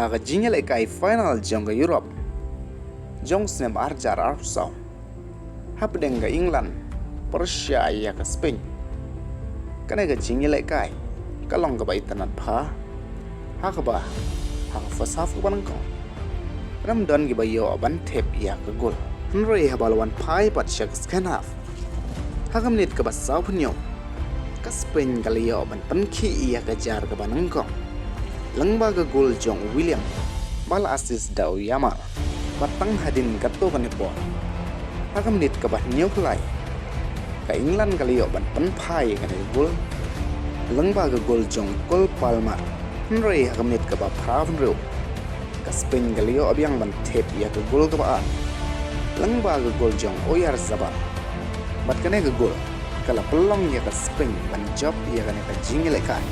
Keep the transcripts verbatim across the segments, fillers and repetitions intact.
Ka jingïalehkai final jong ka Europe jong snem arhajar arphew saw hapdeng ka England pyrshah ïa ka Spain. Kane ka jingïalehkai ka long kaba itynnad bha, ha kaba ha ka first half kaba nyngkong ym don kiba ïoh ban thep ïa ka gol. Hynrei haba la wan phai pat sha ka second half, ha ka minit kaba sawphew hynñiew, ka Spain ka la ïoh ban pynkhih ïa ka jar kaba nyngkong lyngba ka gol jong u William, ba la assist da u Yamal. Bad tang hadien katto katne por, ha ka minit kaba hynñiewphew lai, ka England ka la ïoh ban pynphai ïa kane ka gol lyngba ka gol jong u Cole Palmer. Hynrei ha ka minit kaba phraphew hynriew, ka Spain ka la ïoh biang ban thep ïa ka gol kaba ar lyngba ka gol jong Oyarzabal. Bad kane ka gol ka la pynlong ïa ka Spain ban jop ïa kane ka jingïalehkai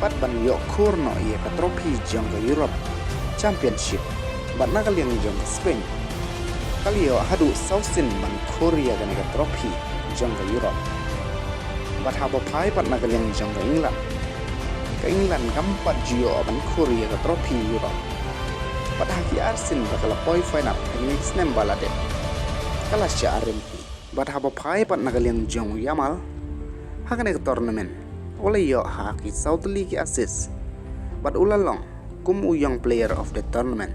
bad ban ïoh khur noh ïa ka trophy jong ka Europe Championship. Bad na ka liang jong ka Spain, ka la ïoh haduh saw sien ban khur ïa kane ka trophy jong ka Europe. Bad haba phai pat na ka liang jong ka England, ka England kam pat ju ïoh ban khur ïa ka trophy Europe. Bad ha ki ar sien ba ka la poi final ha kine ki snem ba la dep, ka la shah rim hi. Bad haba phai pat na ka liang jong u Yamal, ha kane ka tournament u la ïoh ha ki saw tylli ki assist bad u la long kum u Young Player of the Tournament.